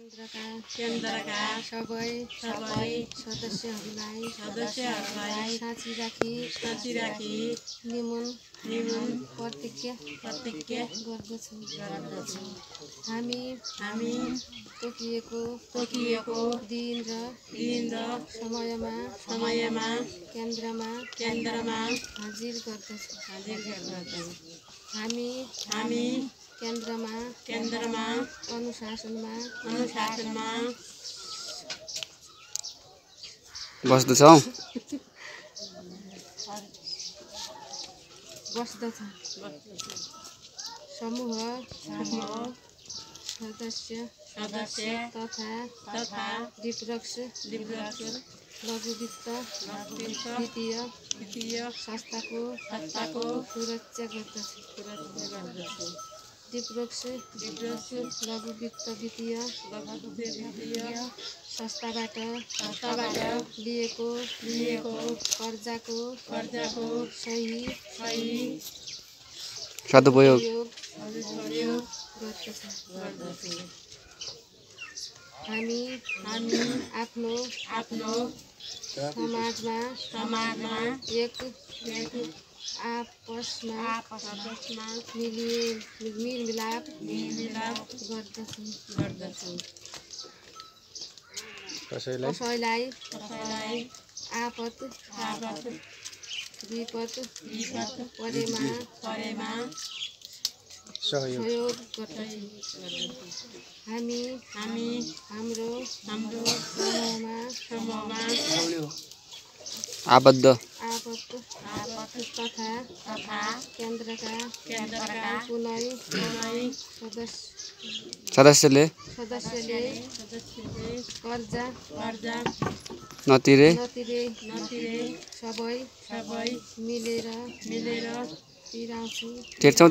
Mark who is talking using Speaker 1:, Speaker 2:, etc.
Speaker 1: केन्द्रका सबै सदस्यहरूलाई साँची राखी निमन प्रतिज्ञा गर्दछु। हामी तोकिएको दिन र समयमा केन्द्रमा हाजिर गर्दछु। हामी केन्द्रमा अनुशासनमा
Speaker 2: बस्दछौँ।
Speaker 1: समूह सदस्य तथा विपक्ष लघु वित्त वित्तीय संस्थाको सुरक्षा गर्दछु। विपक्ष लघु वित्त वित्तीय संस्थाबाट लिएको कर्जाको सही
Speaker 2: सदुपयोग
Speaker 1: गर्दछु। हामी आफ्नो समाजमा एक आपसमा मेलमिलाप गर्दछु। कसैलाई आपद विपद परेमा सहयोग गर्दछु। हामी हाम्रो समूहमा
Speaker 2: आबद्ध
Speaker 1: तथा केन्द्रका कुनै
Speaker 2: सदस्यले
Speaker 1: कर्जा
Speaker 2: नतिरे
Speaker 1: सबै मिलेर
Speaker 2: तिर्छौँ